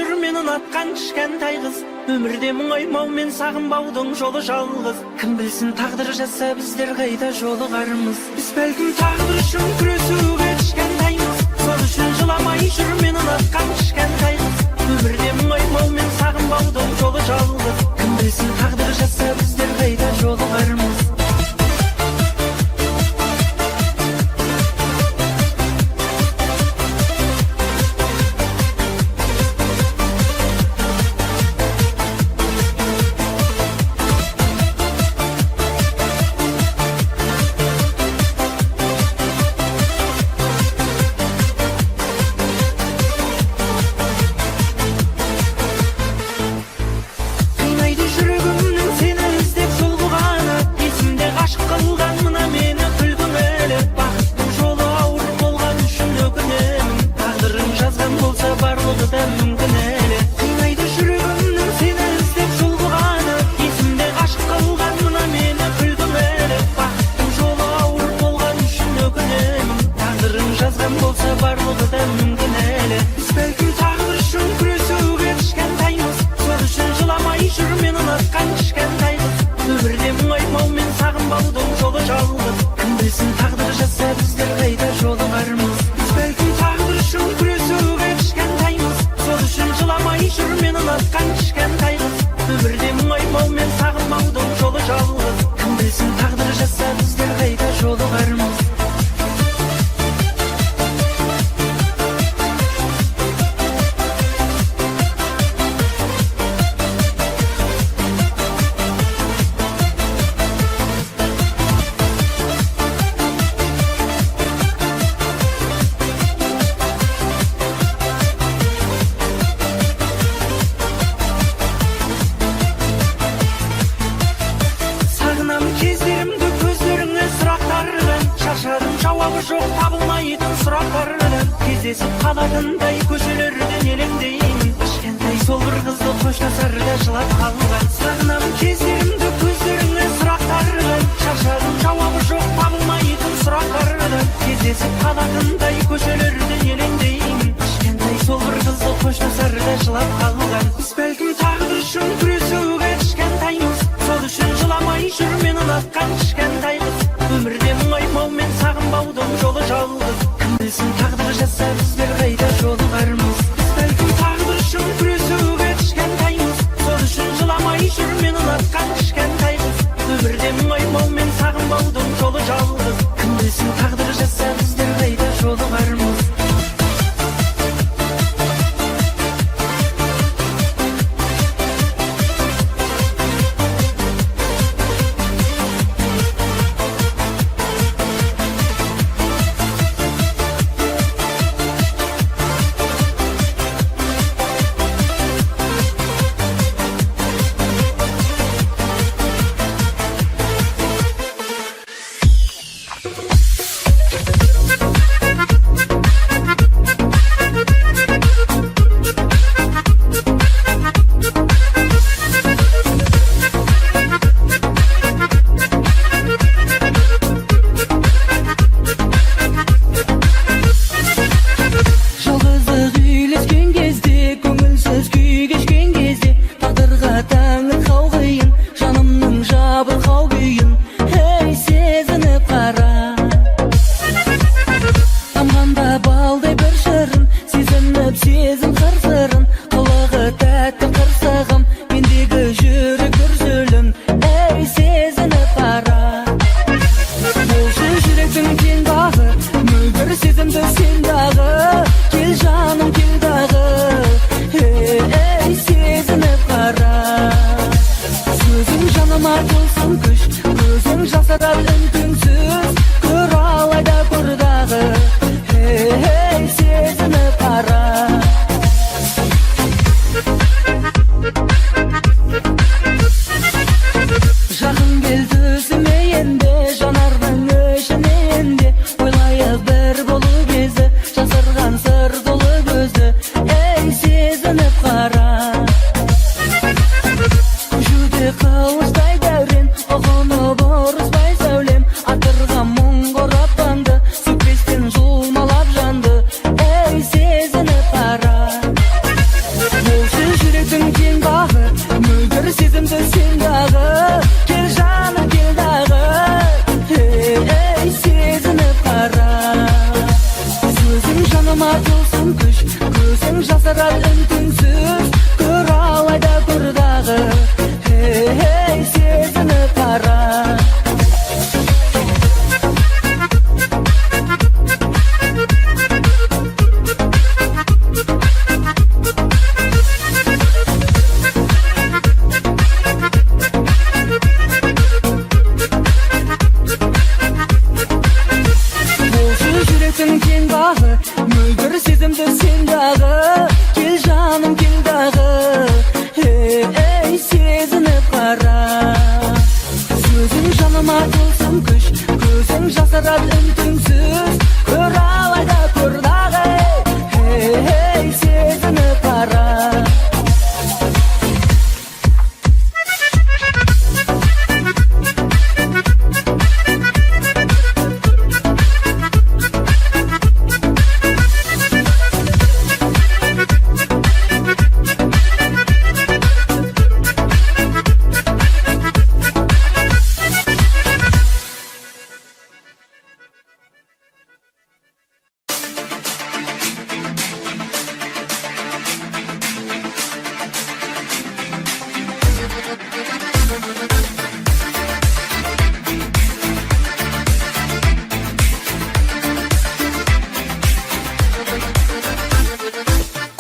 Жүр мен ұнатқан кішкентай қыз. Өмірде мұңаймау мен сағынбаудың жолы жалғыз. Кім білсін, тағдыр жазса, біздер қайда жолығармыз. Біз бәлкім тағдыр үшін күресуге кішкентаймыз. Сол үшін жыламай жүр мен ұнатқан кішкентай қыз. Өмірде мұңаймау мен сағынбаудың жолы жалғыз. Кім білсін, тағдыр жазса, біздер қайда жолығармыз. Қинайды жүрегімнің сені іздеп солғаны. Есімде ғашық қылған мына мені күлкің әлі. Бақыттың жолы ауыр болған үшін өкінемін. Тағдырың жазған болса, барлығы да мүмкін әлі. Қинайды жүрегімнің сені іздеп солғаны. Есімде ғашық қылған мына мені күлкің әлі. Бақыттың жолы ауыр болған үшін өкінемін. Тағдырың жазған болса, барлығы да мүмкін әлі. Біз бәлкім тағдыр үшін күресуге кішкентаймыз. Сол үшін жыламай жүр мен ұнатқан кішкентай қыз. Өмірде мұңаймау мен сағынбаудың жолы жалғыз. Кім білсін, тағдыр жазса, біздер қайда жолығармыз. Біз бәлкім тағдыр үшін күресуге кішкентаймыз. Сол үшін жыламай жүр мен ұнатқан кішкентай қыз. Өмірде мұңаймау мен сағынбаудың жолы жалғыз. Кім білсін, тағдыр жазса, біздер қайда жолығармыз. Сағынамын кездерімді, көздеріңе сұрақтардан. Шаршадым жауабы жоқ табылмайтын сұрақтардан. Кездесіп қалатындай көшелерден елеңдеймін. Кішкентай сол бір қызды қоштасарда жылап қалған. Сағынамын кездерімді, көздеріңе сұрақтардан. Шаршадым жауабы жоқ табылмайтын сұрақтардан. Кездесіп қалатындай көшелерден елеңдеймін. Кішкентай сол бір қызды қоштасарда жылап қалған. Біз бәлкім тағдыр үшін күресуге кішкентаймыз. Сол үшін жыламай жүр мен ұнатқан кішкентай қыз. Өмірде мұңаймау мен сағынбаудың жолы жалғыз. Кім білсін, тағдыр жазса, біздер қайда жолығармыз. Біз бәлкім тағдыр үшін күресуге кішкентаймыз. Сол үшін жыламай жүр мен ұнатқан кішкентай қыз. Өмірде мұңаймау мен сағынбаудың жолы жалғыз. Кім білсін, тағдыр жазса, біздер қайда жолығармыз. Жалғыздық үйлескен кезде, көңілсіз күй кешкен кезде, тағдырға таңырқау қиын, жанымның жабырқау күйін, ей, сезініп қара. Тамғанда балдай бір шырын, сезініп сезім қыр сырын, қылығы тәтті қырсығым, мендегі жүрек дүрсілін, ей, сезініп қара. Болшы жүректің тең бағы, мөлдір сезімді сен дағы, кел, жаным, кел дағы, ей, сезініп қара. Сөзің жаныма тылсым күш, көзің жасырар үн түнсіз, көр алайда, көр дағы, ей, сезініп қара. Жақын кел түсіме енді, жанардың ішінен де, ойлайық бір болу кезі, жасырған сыр толы көзді, ей, сезініп қара. Көшуде қылыштай дәурен, ұғынып ұрыспай сәулем, атырға мұң орап таңды, сөкпестен жұлмалап жанды, ей, сезініп қара. сезімді сен дағы, кел жаным, кел дағы. Ей, сезініп қара. Сөзің жаныма тылсым күш, көзің жасырады үн түнсіз. Көр алайда, көр дағы. Ей, сезініп қара. Болшы жүректің кең бағы, мөлдір сезімді сен дағы, кел жаным, кел дағы. Ей, сезініп қара. Сөзің жаныма тылсым күш, көзің жасырады үн түнсіз. Көр алайда, көр дағы. Ей, сезініп қара.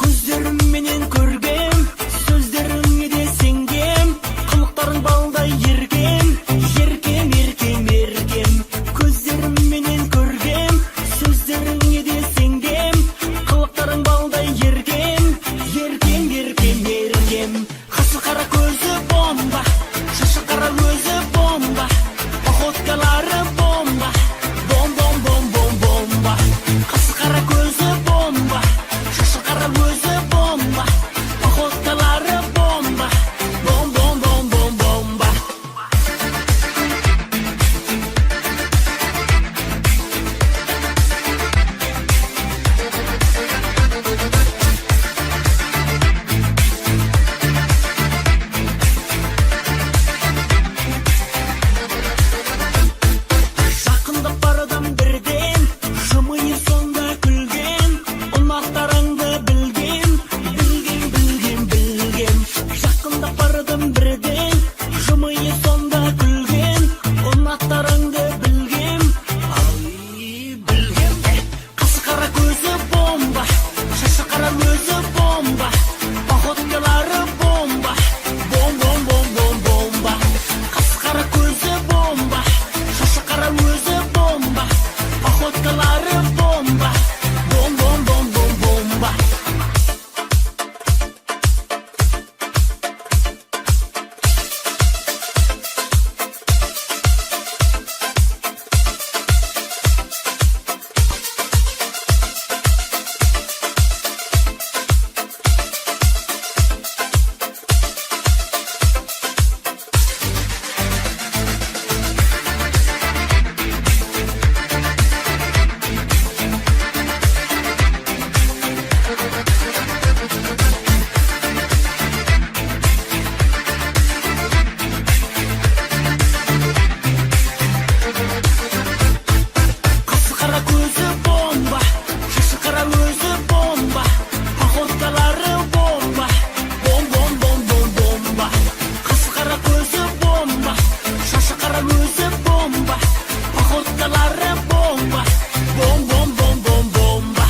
Көздерімменен көргем, сөздеріңе де сенгем, қылықтарың балдай еркем, еркем, еркем, еркем. Көздерімменен көргем, сөздеріңе де сенгем, қылықтарың балдай еркем, еркем, еркем, еркем. Қасы қара, көзі бомба, шашы қара, өзі бомба, походкалары бомба, бом бом бом бом бомба. Қасы қара, көзі бомба, шашы қара, өзі бомба, походкалары бомба, бом бом бом бом бомба. Жақындап барадым бірден, жымиып сонда күлген, ұнақтарыңды білгем, білгем, білгем, білгем. Жақындап бардым бірден, жымиып сонда күлген, ұнақтарыңды білгем, ай, білгем. Қасы қара, көзі бомба, шашы қара, өзі бомба, походкалары бомба, бом бом бом бом бомба. Қасы қара, көзі бомба, шашы қара, өзі бомба, походкалары бомба, бом бом бом бом бомба. Қасы қара, көзі бомба, шашы қара, өзі бомба, походкалары бомба, бом бом бом бом бомба. Қасы қара, көзі бомба, шашы қара, өзі бомба, походкалары бомба, бом бом бом бом бомба.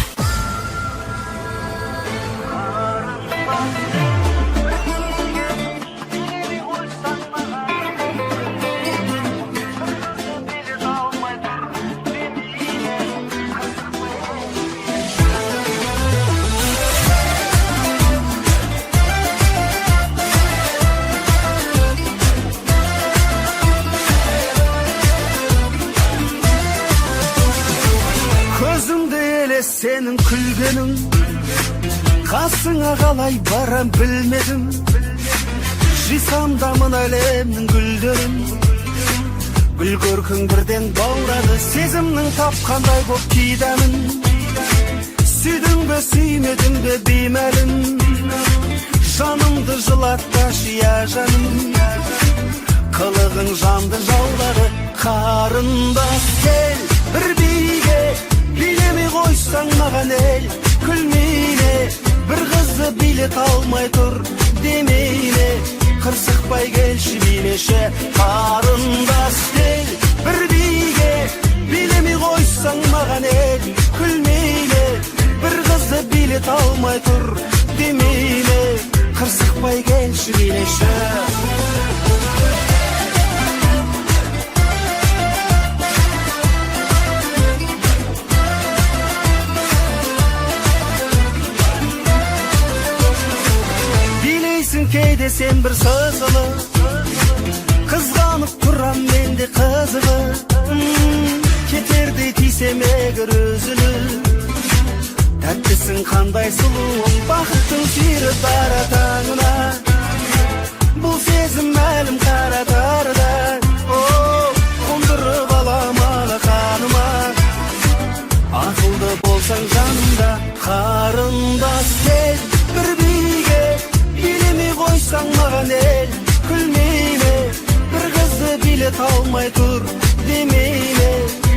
Көзімде елес сенің күлгенің, қасыңа қалай барам білмедім. Жисам да мына әлемнің гүлдерін, гүл көркің бірден баурады, сезімнің тапқандай боп кидәмін. Сүйдің бе, сүймедің бе, беймәлім, жанымды жылатпашы, я жаным. Сұлулығың жанды жаулады. Қарындас, кел бір биге, билемей қойсаң маған ел күлмей ме? Бір қызды билет алмай тұр демей ме? Қырсықпай келші, билеші. Қарындас, кел бір биге, билемей қойсаң маған ел күлмей ме? Бір қызды билет алмай тұр демей ме? Қырсықпай келші, билеші. Билейсің кейде сен бір сызылып, қызғанып тұрам мен де қызығып. Кетердей тисем егер үзіліп, тәттісің қандай сұлуым, бақыттың сүйрі дара таңына. Бұл сезім әлім қара тарда, о, қондырып алам алақаныма. Ақылды болсаң жанымда. Қарындас, кел бір биге, билемей қойсаң маған ел күлмей ме? Бір қызды билет алмай тұр демей ме?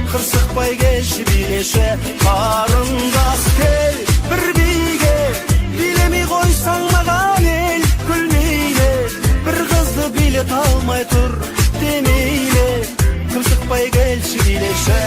Қырсықпай келші, билеші. Қарындас, кел бір биге, билемей қойсаң маған ел күлмей ме? Бір қызды билет алмай тұр демей ме? Қырсықпай келші, билеші.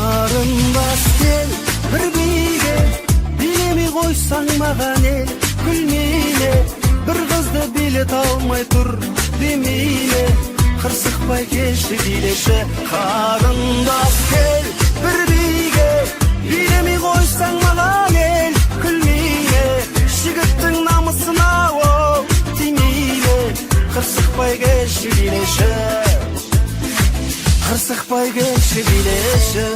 Қарындас, кел бір биге, билемей қойсаң маған ел күлмей ме? Бір қызды билет алмай тұр демей ме? Қырсықпай келші, билеші. Қарындас, кел бір биге, билемей қойсаң маған ел күлмей ме? Жігіттің намысына о тимей ме? Қырсықпай келші, билеші. Қырсықпай келші, билеші.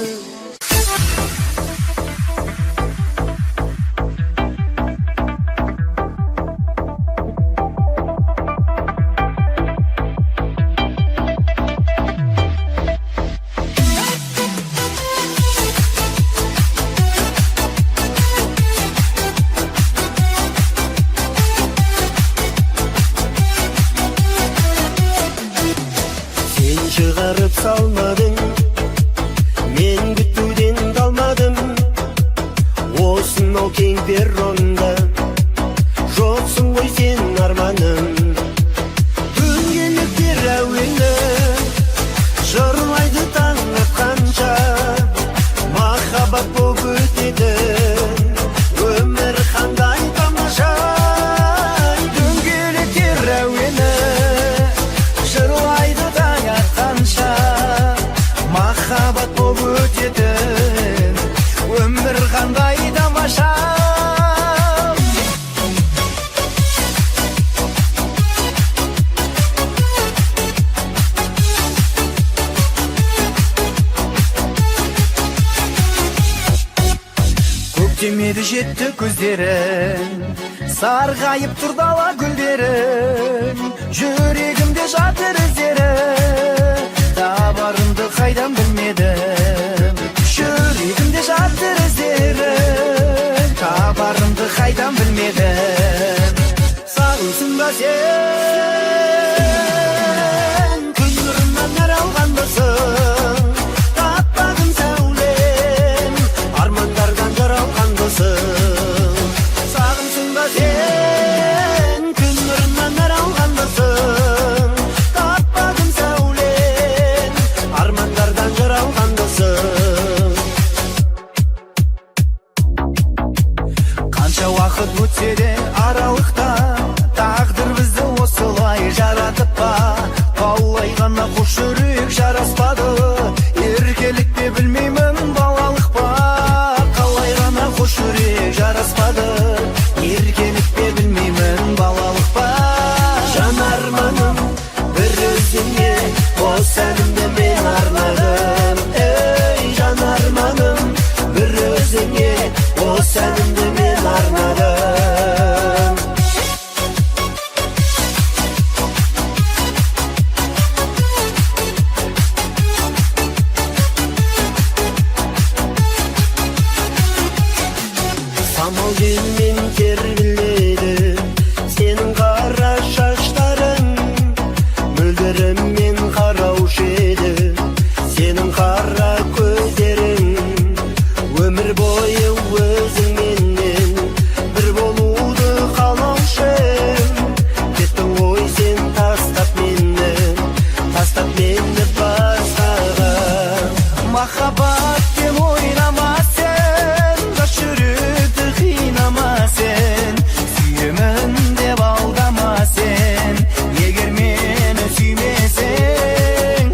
Сен шығарып салмадың, мен күтуден қалмадым. Осынау кең перронда жоқсың ғой сен, арманым. Дөңгелектер әуені жырлайды таң атқанша. Махаббат болып өтетін өмір қандай тамаша. Дөңгелектер әуені жырлайды таң атқанша. Махаббат болып өтетін өмір қандай тамаша. Көктемеді жетті көздерің, сарғайып тұр дала гүлдерің. Жүрегімде жатыр іздері, табарымды қайдан білмедім. Жүрегімде жатыр іздері, табарымды қайдан білмедім. Сағынсың ба сен, күн нұрынан нәр алғандысың? Таппадым сәулем, армандардан жаралғандысың. Сағынсың ба сен, күн нұрынан нәр алғандысың? Таппадым сәулем, армандардан жаралғандысың. Қанша уақыт өтсе де аралықта, тағдыр бізді осылай жаратып па? Қалай ғана қос жүрек жараспады, еркелік пе білмеймін, балалық па? Қалай ғана қос жүрек жараспады, еркелік пе білмеймін, балалық па? Жан арманым бір өзіңе, осы әнімді мен арнадым. Ей, жан. Әнімді мен арнадым. Самал желмен тербеледі сенің қара шаштарың, мөлдірімен қараушы еді сенің қара көздерің. Өмір бойы өзіңменен бір болуды қалаушы ем. Кеттің ғой сен тастап мені, тастап мені басқаға. Махаббатпен ойнама сен, жас жүректі қинама сен. Сүйемін деп алдама сен, егер мені сүймесең.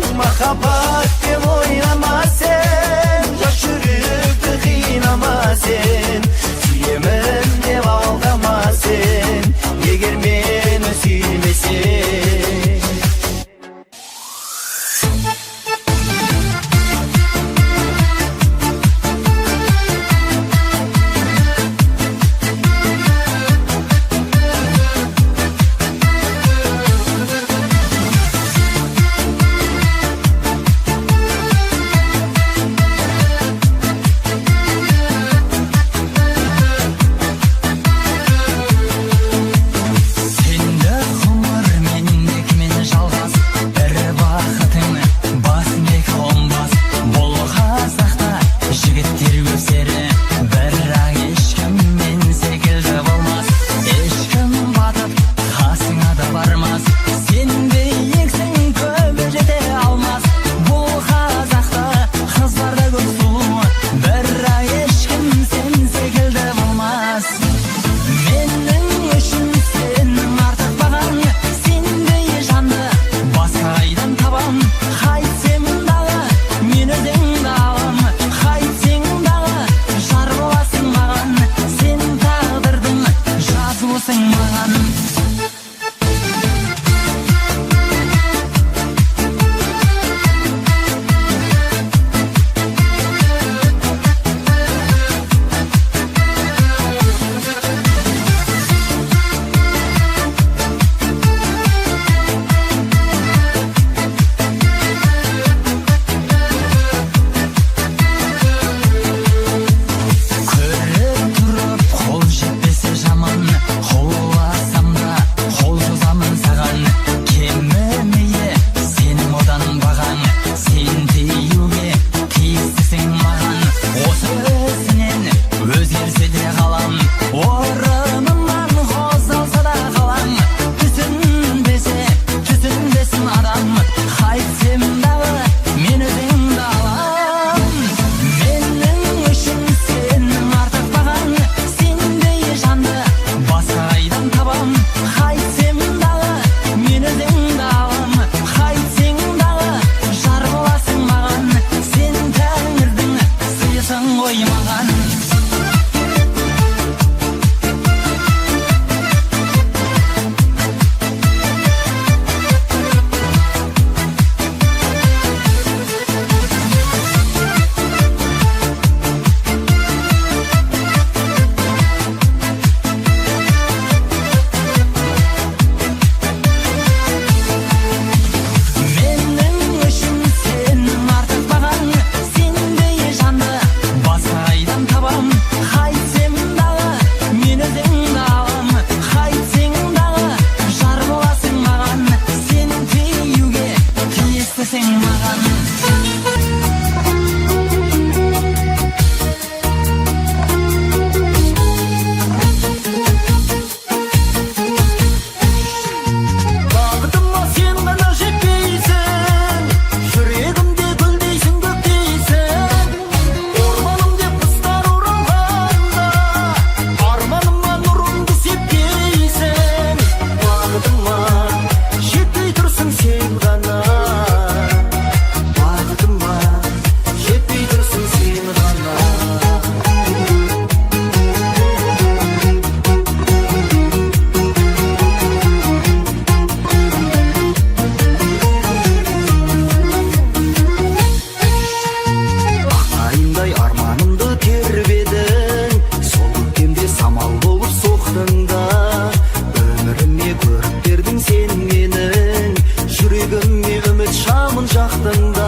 Үстіме үміт шамын жақтың да,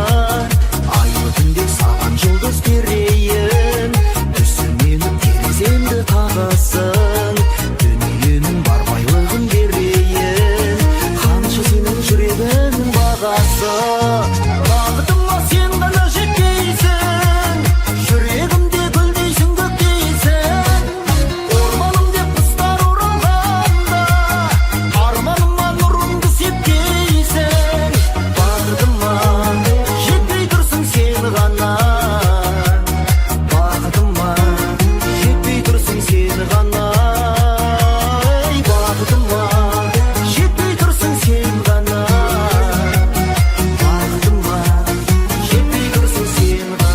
айлы түнде саған жұлдыз берейін. Түсіненіп тереземді қағасың, дүниенің бар байлығын берейін. Қанша сенің жүрегіңнің бағасы? Бақытыма сен ғана жетпейсің, жүрегімде гүлдейсің, көктейсің. Орманым деп құстар оралғанда, арманыма нұрыңды сепкейсің. Бақытыма жетпей тұрсың сен ғана, бақытыма жетпей тұрсың сен ғана. Ей, бақытыма жетпей тұрсың сен ғана, бақытыма жетпей тұрсың сен ғана.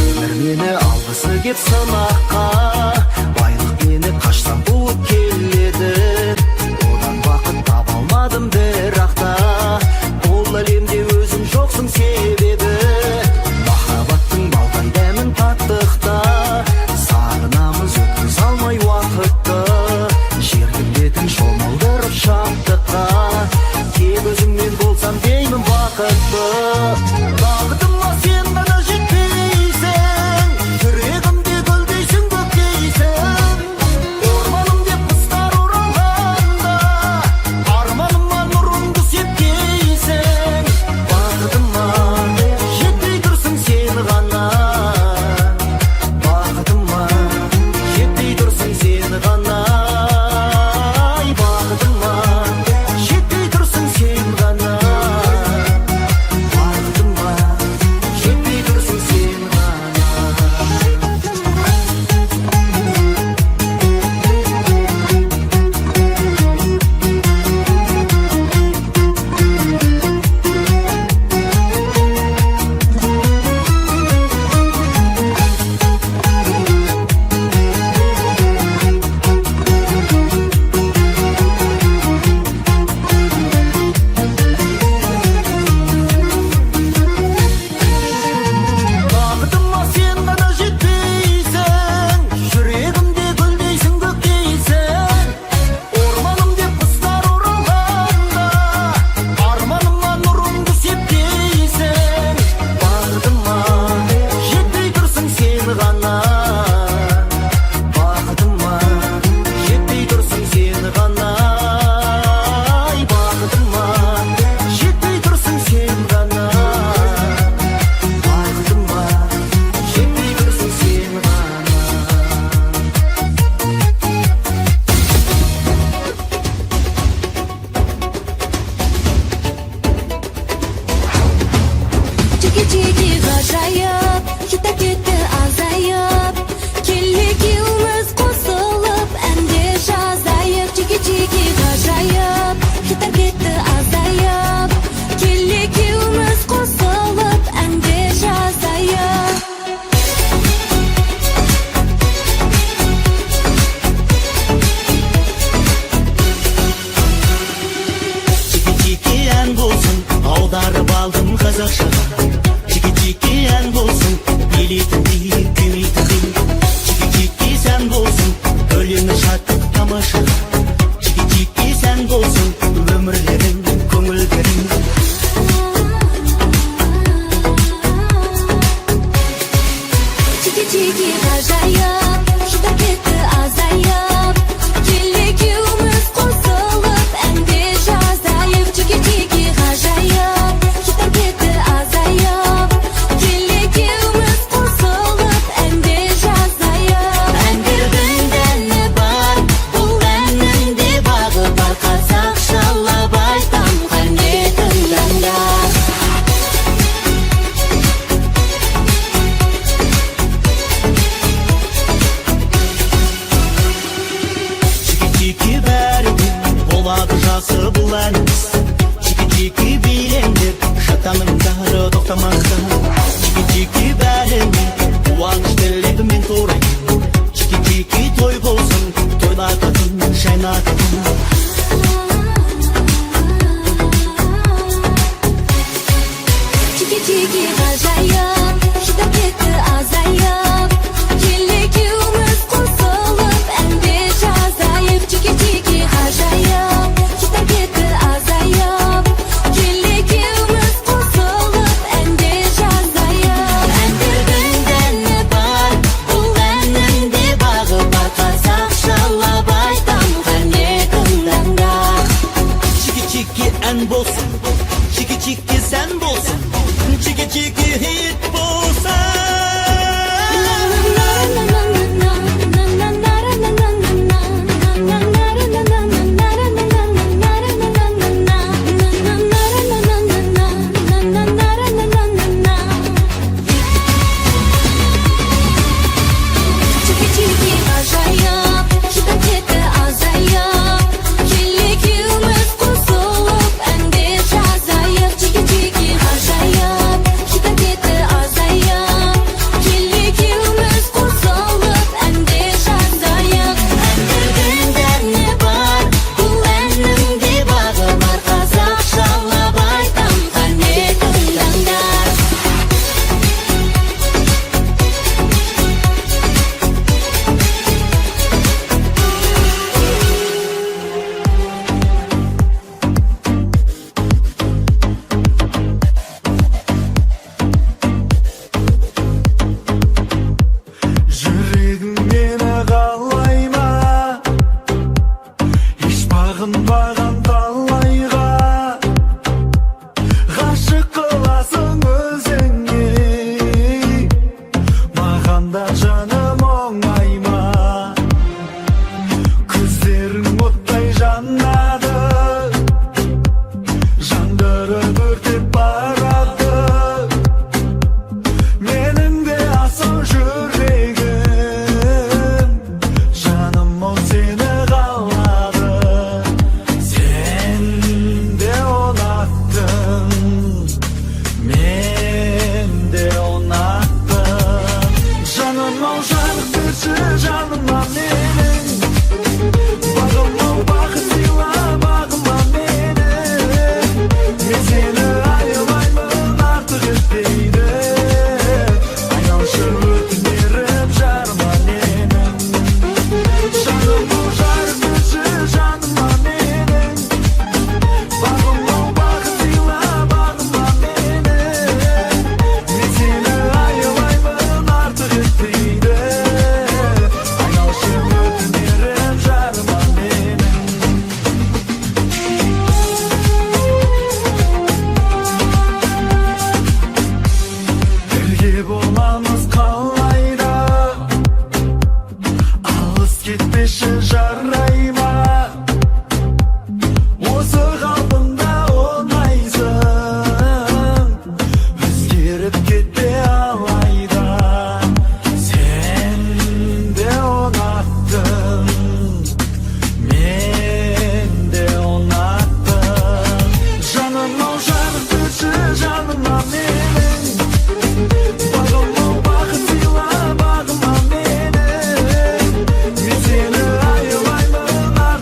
Өмір мені алғысы кеп сынаққа, байлық мені қашсам қуып келеді. Одан бақыт таба алмадым бірақ та, бұл әлемде өзің жоқсың себебі. Махаббаттың балдай дәмін таттық та, сағынамыз өткізе алмай уақытты. Жердің бетін шомылдырып шаттыққа, тек өзіңмен болсам деймін бақытты. Бақытыма сен ғана жетпейсің, жүрегімде гүлдейсің, көктейсің. Орманым деп құстар оралғанда, арманыма нұрыңды сепкейсің. Бақытыма жетпей тұрсың сен ғана, бақытыма жетпей тұрсың сен ғана. Ай, бақытыма жетпей тұрсың сен ғана, бақытыма жетпей тұрсың сен ғана. Бақытыма сен ғана жетпейсің, жүрегімде гүлдейсің, көктейсің. Орманым деп құстар оралғанда, арманыма нұрыңды сепкейсің. Бақытыма жетпей тұрсың сен ғана, бақытыма жетпей тұрсың сен ғана. Ай, бақытыма жетпей тұрсың сен ғана, бақытыма жетпей тұрсың сен ғана. Чики-чики ғажайып, хиттар кетті азайып. Кел, екеуміз қосылып әнде жазайық. Чики-чики ғажайып, хиттар кетті азайып. Кел, екеуміз қосылып әнде жазайық. Чики-чики ән болсын, аударып алдым қазақшаға. Чики-чики ән болсын, билейтіндей, күймейтіндей. Чики-чики сән болсын, өлеңі шаттық тамашаға. Чики-чики сән болсын, өмірлерің, көңілдерің. Чики-чики ғажайып, хиттар кетті азайып. Кел, екеуміз қосылып әнде жазайық. Чики-чики ғажайып, хиттар кетті азайып. Кел, екеуміз қосылып әнде жазайық. Әндердің дәні бар, бұл әннің де бағы бар. Қазақшалап айтам, қане тыңдаңдар. Чики-чики бәрі де болады жақсы бұл әніміз. Чики-чики билеңдер, шаттаныңдар, тоқтамаңдар. Чики-чики бәріне қуаныш тілеп мен торайын. Чики-чики той болсын, тойлататын, жайнататын. Чики-чики ғажайып, хиттар кетті азайып. Кел, екеуміз қосылып әнде Ән болсын, чики чики сән болсын, чики чики хит болсын. Чики-чики ғажайып, жылдар кетті азайып. Кел, екеуміз қосылып әнде жазайық. Чики-чики ғажайып, жылдар кетті азайып. Кел, екеуміз қосылып әнде жазайық. Әндердің дәні бар, бұл әннің де бағы бар. Қазақшалап айтам, қане, тыңдаңдар. Жүрегің мені қалай ма? Еш бағынбаған талайға. Ғашық қыласың өзіңе. Маған да, жаным, оңай ма? Көздерің оттай жанады, жандырып, өртеп барады. Менің де асау жүрегім, жаным ау, сені қалады. Сен де ұнаттың, мен де ұнаттым. Жаным ау, жарық берші жаныма менің. Бағым ау, бақыт сыйла бағыма менің. Мен сені аялаймын, артық етпейді. Айналшы, өтінерім, жарыма менің. Жаным ау, жарық берші жаныма менің. Бағым ау, бақыт сыйла бағыма менің. Мен сені аялаймын, артық етпейді. Айналшы, өтінерім, жарыма менің. Бірге боламыз қалайда. Алыс кетпеші, жарай ма? Осы қалпыңда ұнайсың. Өзгеріп кетпе алайда. Сен де ұнаттың, мен де ұнаттым. Жаным ау, жарық берші жаныма менің. Бағым ау, бақыт сыйла бағыма менің. Мен сені аялаймын.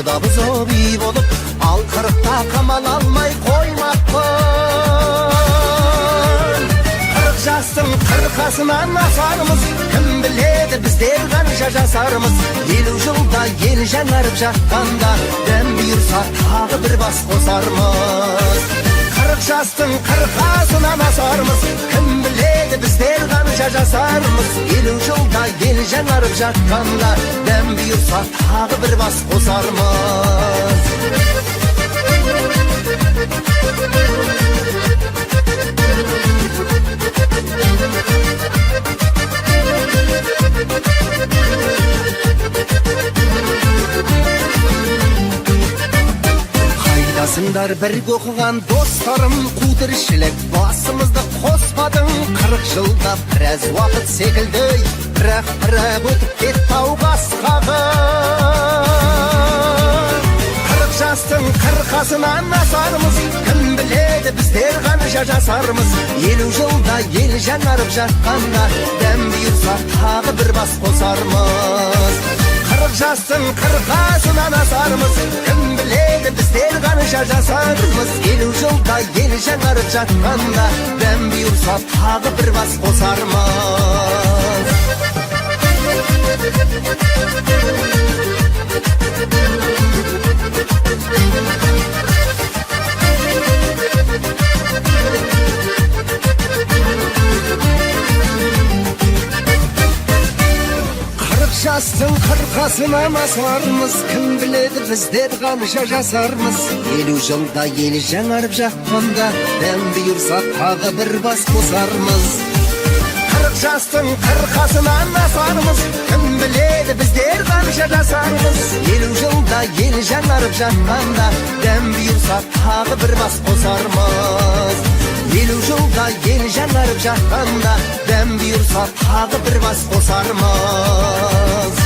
Орда бұзып үй болып, ал 40-та қамал алмай қоймаппын. 40 жастың қырқасынан асармыз, кім біледі біздер қанша жасармыз. 50 жылда ел жаңарып жатқанда, дәм бұйырса тағы бір бас қосармыз. 40 жастың қырқасынан асармыз, кім біледі біздер қанша жасармыз. 50 жылда ел жаңарып жатқанда, дәм бұйырса тағы бір бас қосармыз. Қайдасыңдар бірге оқыған достарым, қу тіршілік басымызды қоспадың. 40 жылда біраз уақыт секілді, бірақ өтіп кетті ау қасқағы. 40 жастың қырқасынан асармыз, кім біледі біздер қанша жасармыз. 50 жылда ел жаңарып жатқанда, дәм бұйырса тағы бір бас қосармыз. 40 жастың қырқасынан асармыз, кім біледі біздер қанша жасармыз. 50 жылда ел жаңарып жатқанда, дәм бұйырса тағы бір бас қосармыз. 40 жастың қырқасынан асармыз, кім біледі біздер қанша жасармыз. 50 жылда ел жаңарып жатқанда, дәм бұйырса тағы бір бас қосармыз. 40 жастың қырқасынан асармыз, кім біледі біздер қанша жасармыз. 50 жылда ел жаңарып жатқанда, дәм бұйырса тағы бір бас қосармыз. 50 жылда ел жаңарып жатқанда, дәм бұйырса тағы бір бас қосармыз.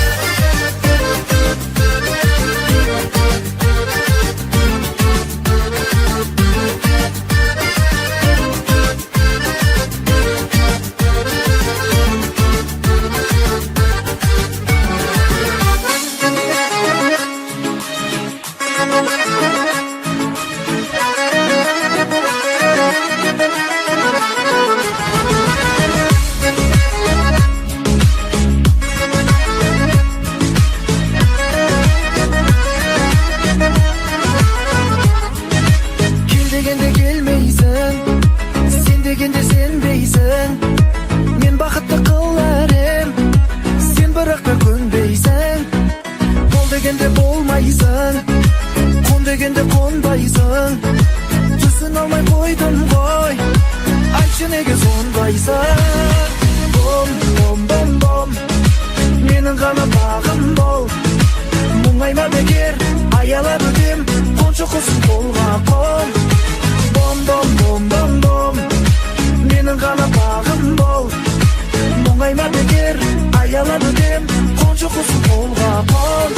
Кел дегенде келмейсің, сен дегенде сенбейсің. Мен бақытты қылар ем, сен бірақ та көнбейсің. Бол дегенде болмайсың, қон дегенде қонбайсың. Түсін алмай қойдым ғой, айтшы неге сондайсың? Бом, бом, бом, бом, менің ғана бағым бол. Мұңайма бекер, аялап өтем, қоншы құсым қолға қон. Бом, бом, бом, бом, бом, менің ғана бағым бол. Мұңайма бекер, аялап өтем, қоншы құсым қолға қон.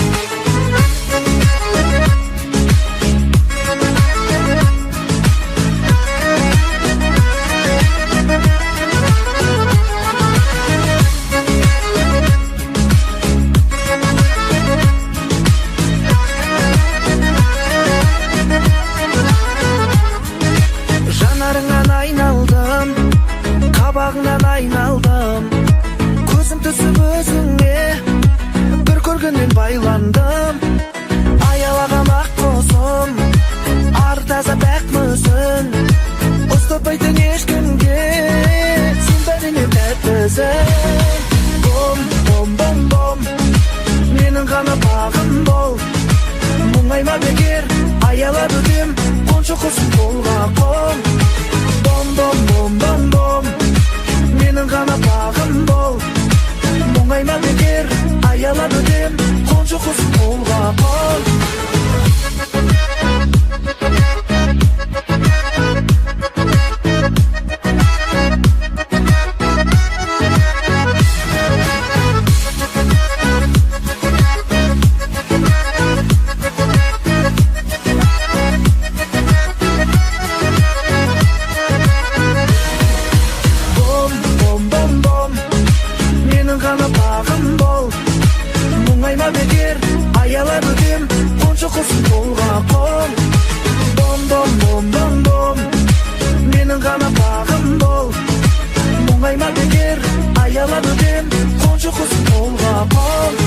Жанарыңнан айналдым, қабағыңнан айналдым. Көзім түсіп өзіңе, бір көргеннен байландым. Аялаған ақ қосым, ар таза пәк мүсін. Ұстатпайтын ешкімге, сен бәрінен тәттісің. Бом, бом, бом, бом, менің ғана бағым бол. Мұңайма бекер, аялап өтем, қоншы құсым қолға қон. Бом, бом, бом, бом, бом, менің ғана бағым бол. Мұңайма бекер, аялап өтем, қоншы құсым қолға қон. Бом, бом, бом, бом, менің ғана бағым бол. Мұңайма бекер, аялап өтем, Қоншы құсым, қолға қон. Бом, бом, бом, бом, бом. Менің ғана бағым бол. Мұңайма бекер, аялап өтем. Қоншы құсым, қолға қон.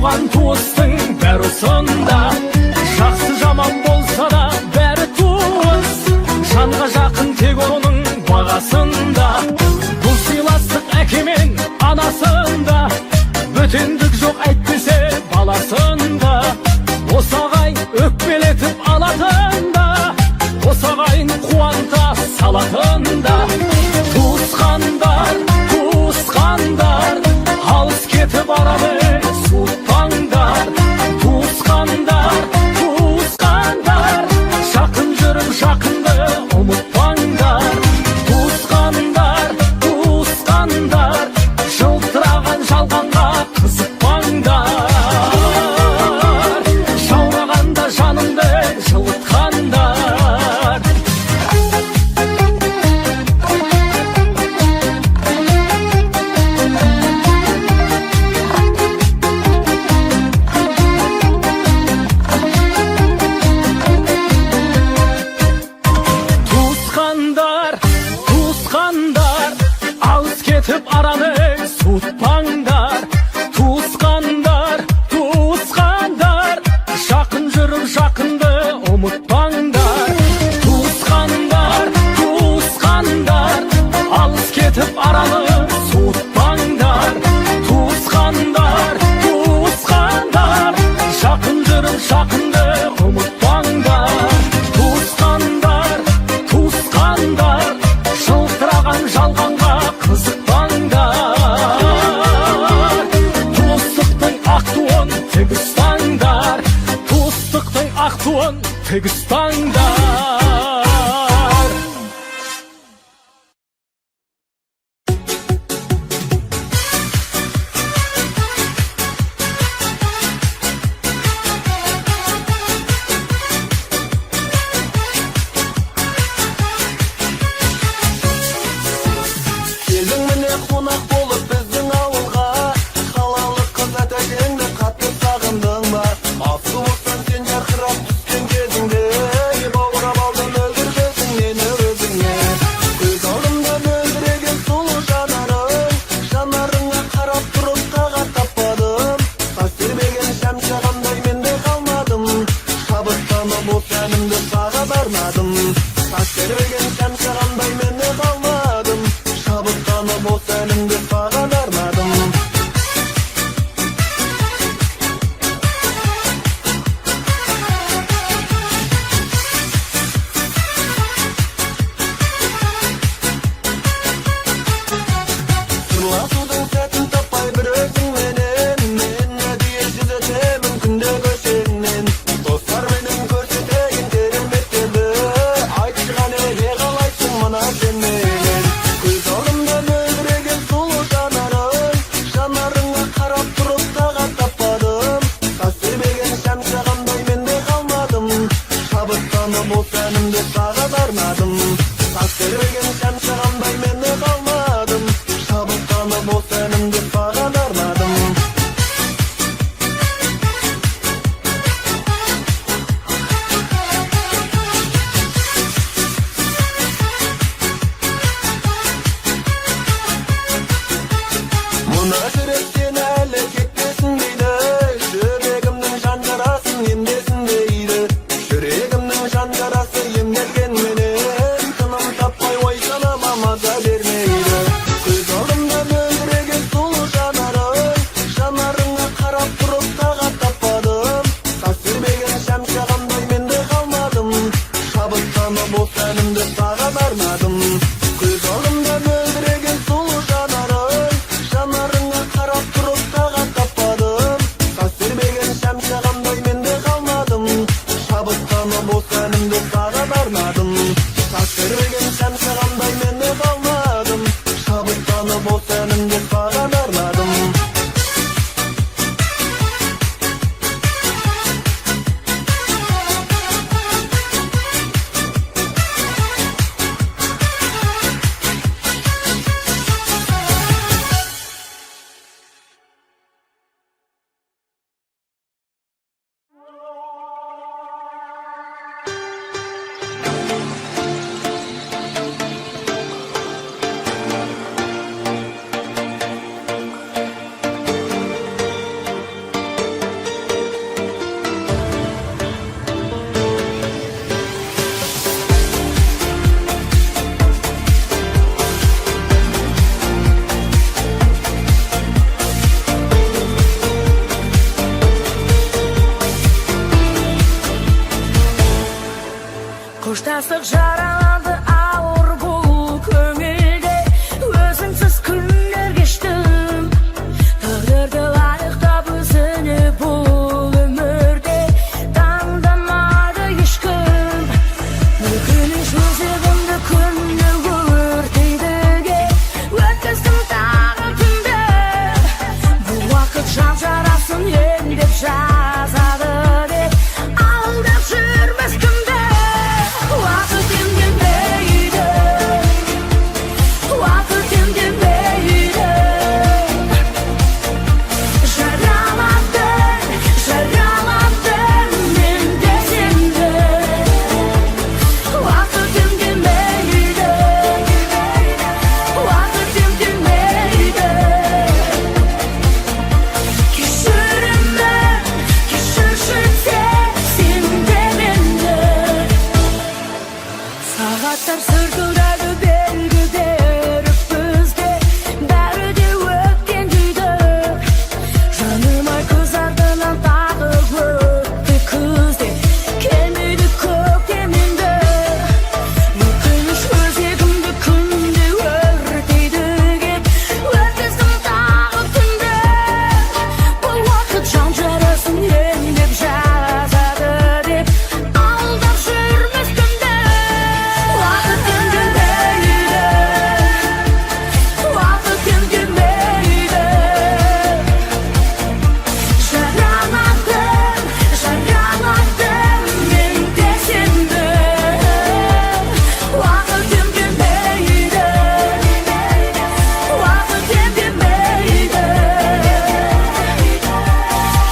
Туған туыстың бәрі сонда. Жақсы жаман болса да бәрі туыс. Жанға жақын тек оның бағасында. Бұл сыйластық әке мен анасында. Бөтендік жоқ әйтпесе баласында. Осы ағайын өкпелетіп алатында, осы ағайын қуанта салатында. Туысқандар, туысқандар, алыс кетіп араны суытпаңдар. Туысқандар, туысқандар, жақын жүріп жақынды ұмытпаңдар. Туысқандар, туысқандар, жылтыраған жалғанға қызықпаңдар. Жаурағанда жаныңды жылытқандар. Туысқандар, туысқандар, алыс кетіп араны суытпаңдар. Туысқандар, туысқандар, жақын жүріп жақынды ұмытпаңдар. Туысқандар, туысқандар, алыс кетіп араны суытпаңдар. Туысқандар, туысқандар, жақын жүріп жақынды ұмытпаңдар. Туысқандар, туысқандар, жылтыраған жалғанға қызықпаңдар. Туыстықтың ақ туын тік ұстаңдар. Туыстықтың ақ туын тік ұстаңдар. Келдің міне қонақ болып біздің ауылға. Қалалық қыз, әтәкеңді қатты сағындың ба? Асыл болсаң сен, жарқырап түскен кезіңде. Баурап алды Жастық жараланды ауыр бұл көңілде. Өзіңсіз күндер кештім. Тағдырды лайықтап өзіне бұл өмірде таңдамады ешкім. Өкініш өзегімді күнде өртейді кеп. Өткіздім тағы түнді. Бұл уақыт жан жарасын емдеп жазады деп алдап жүрмес кімді. Уақыт емдемейді, уақыт емдемейді. Жараладың, жараладың мен де сенді. Уақыт емдемейді, уақыт емдемейді. Кешіремін, кешірші тек сен де мені. Сағаттар сырқылдады белгі беріп бізге. Бәрі де өткен дейді. Жаным ай, көз артынан тағы өтті күзде. Келмейді көктем енді. Өкініш өзегімді күнде өртейді кеп. Өткіздім тағы түнді. Бұл уақыт жан жарасын емдеп жазады деп алдап жүрмес кімді. Уақыт емдемейді, уақыт емдемейді. Жараладым, жараладым мен де сенді. Уақыт емдемейді, уақыт емдемейді.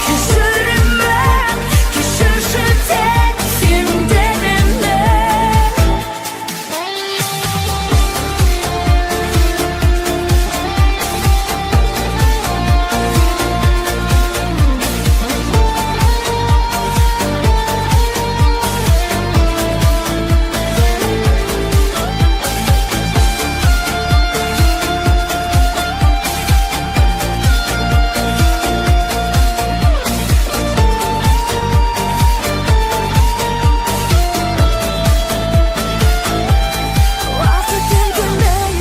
Кешіремін, кешірші тек сен де мені. Уақыт емдемейді,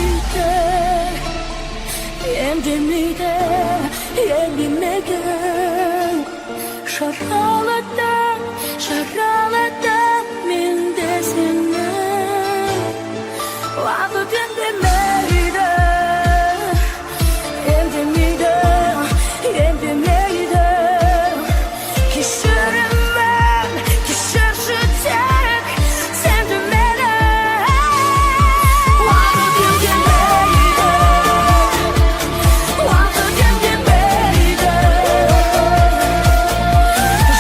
емдемейді, емдемейді. Жараладым, жараладым мен де сені. Уақыт емдемейді, емдемейді, емдемейді. Кешіремін, кешірші тек сен де мені. Уақыт емдемейді, уақыт емдемейді.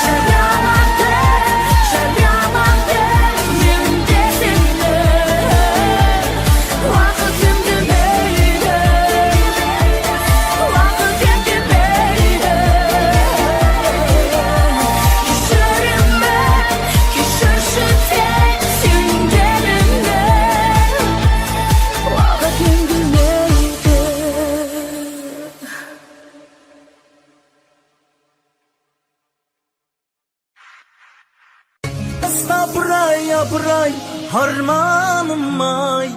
Жараладым, жараладым мен де сені. Уақыт емдемейді, уақыт емдемейді. Кешіремін, кешірші тек сен де мені. Уақыт емдемейді. Апырай, апырай, арманым ай.